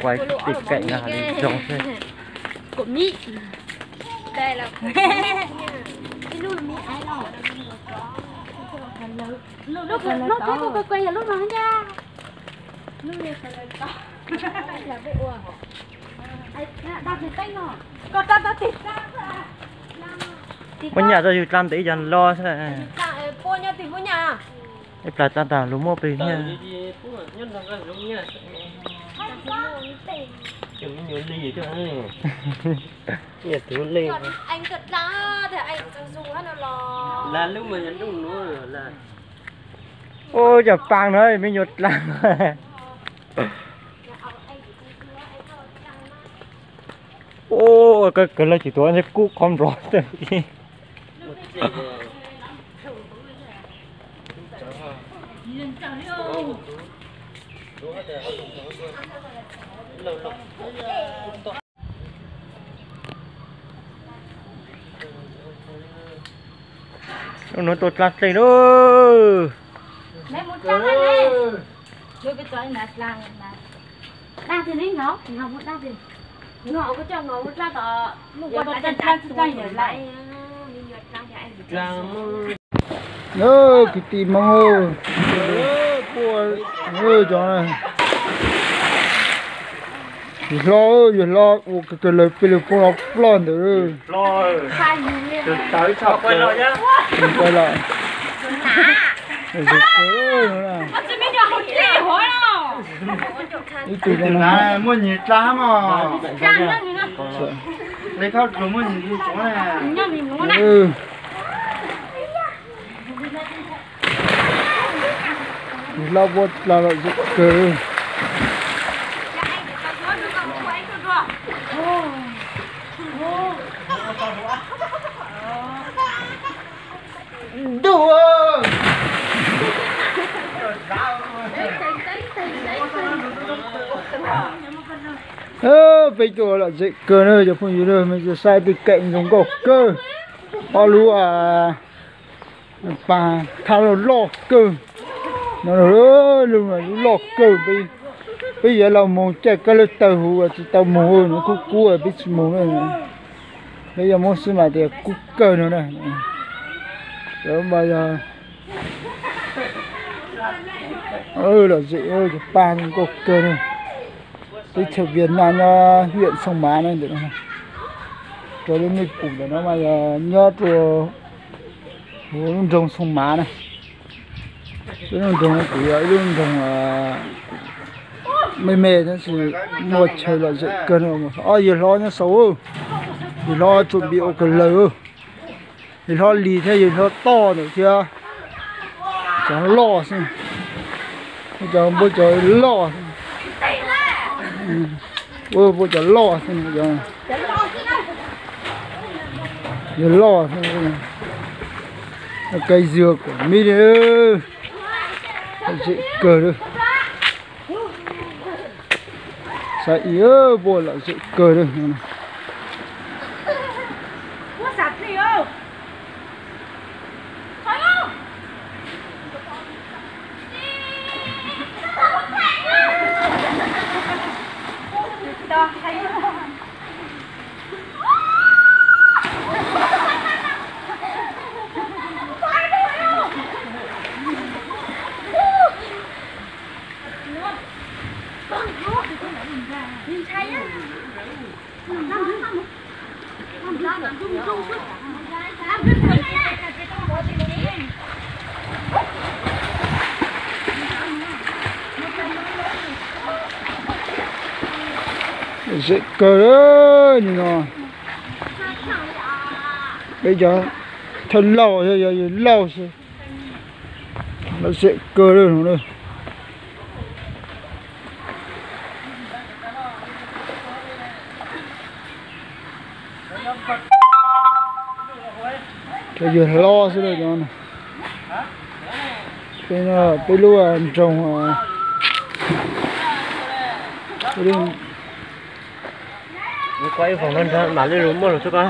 Quay tim cạnh là đi rau xwb. Muab nyaj tso yug dlaa ntev yog lo xwb. Ib plag dlaa tag lug muab peg nyaj. Ua cas paag no me nyuam dlaa. Ua kawg lawv tsis tuav ntshe kub qhov nplog tag. Lub nuav tuaj dlaa dlej lauj. Kwv tij Hmoob, puab, cov yawg hlob, yawg hlob ua kawg kawg lawv peb lub poob no ploj ntawd. Ib tug muaj nyiaj dlaa mog. Li koj muaj nyiaj tsuav na. Hlab puab dlaa lom zem kawg. Ntuj, peb tuaj lom zem kawg na cov phooj ywg, mej saib peb kaim zoo nkauj kawg. Ob lub paag thaj loj loj kawg no, lub loj kawg. Peb yuav los moog caij kab laj tawg huv tsis tau moog, nov kub kub peb tsis moog na. Peb yuav muab xwb mas tias kub kawg no na. Mas yog lom zem cov paag zoo nkauj kawg na. Teb chaws Việt Nam nyob huyện Sông Mã na ntawm no. Rau lub mej pum ntawm no mas yog nyob rau huv lub nroog Sông Mã na. Lub nroog no kuj yog ib lub nroog me me tab sis muaj chaw lom zem kawg no. Ob yawg hlob nyob saud, yawg hlob tsuam npias ua kawg lawg. Yawg hlob Lis thiab yawg hlob Toj ntawm thiab. Cov loj xwb, cov npuab cov loj xwb, npuab cov loj xwb. Yawg loj xwb. Cây dừa của Mỹ, lom zem kawg lawm. Saib ib puab lom zem kawg lawm. Zem kawg li no. Peb cov thawj laug yog yawg laug xwb. Lom zem kawg li no. Cov yawg hlob xwb na. Peb lub nroog, peb lub, kuaj ib foom no mam li lug muab lug txug ko.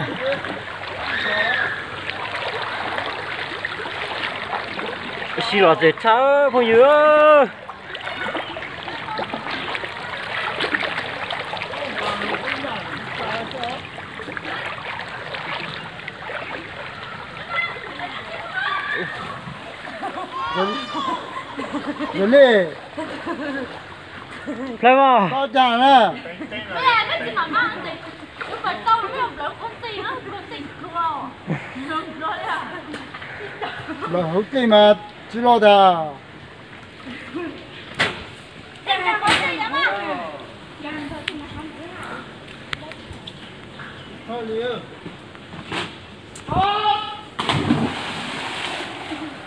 Sib lom zem tshaj phooj ywg. Yog li. Plawg mas. Lawv hauv tij mas tsis loj tas.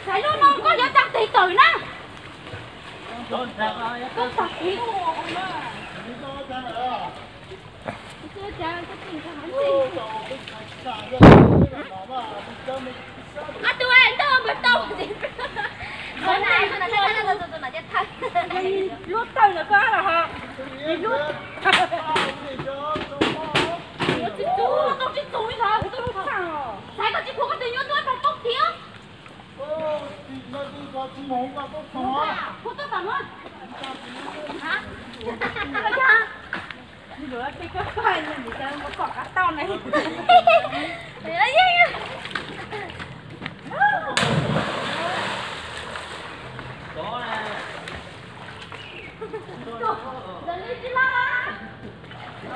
Xaiv lub no koj yuav tag tig tawm na. Koj tag tig. Lub tawm ntawm koj los ho. Lub tsis txuv, tsis txuv, tsis txuv. Xaiv koj tsis pum koj twb nyuaj tuaj rau poob tiag.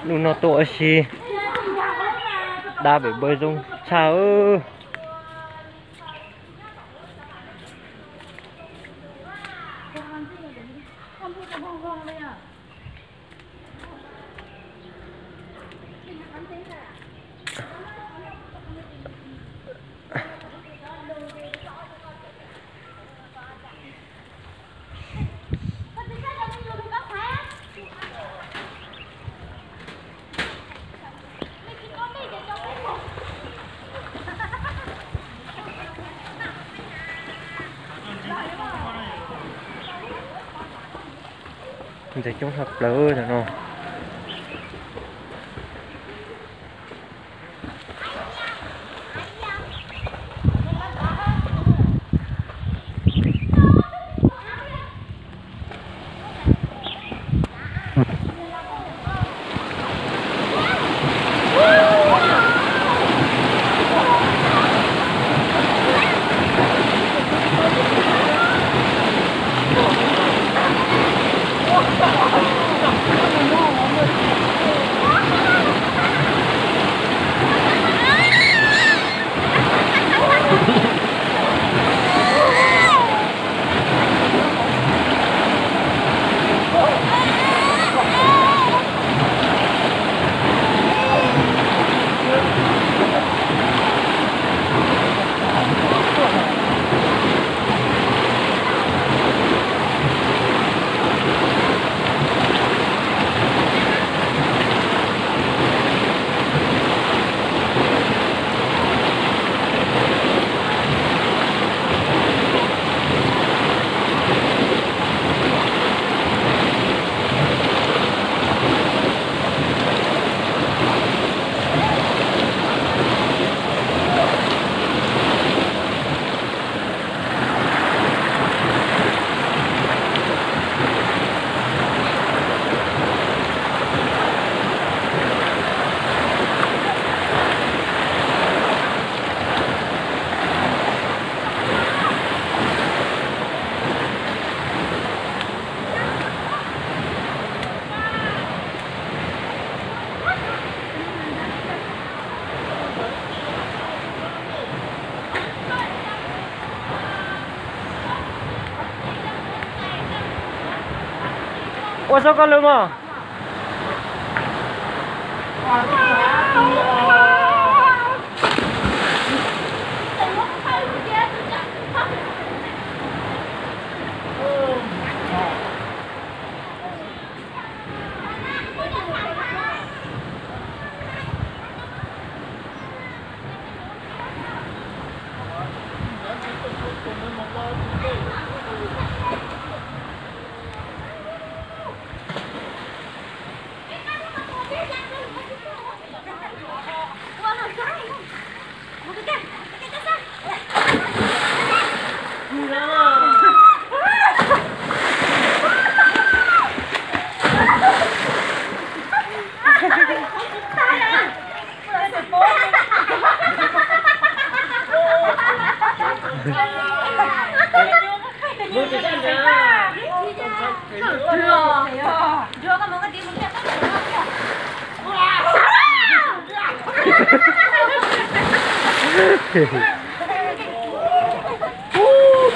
Lub no tuaj ua si, dab pem npawg zoo tshaj. Ntses coob tshaj plaws no. Ua sab koj lwm mas.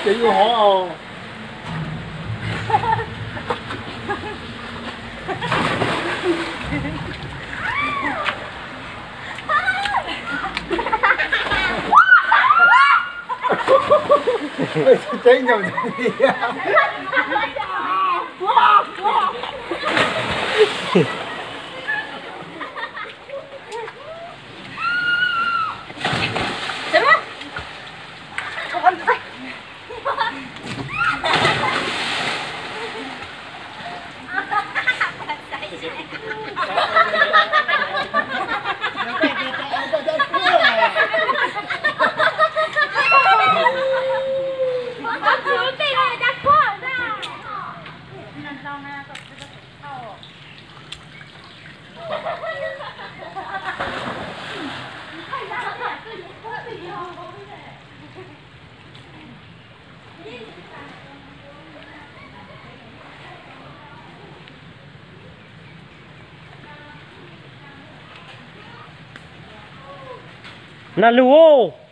Ces yus hov. Teb nyaum ntxeev tias. Nag lug.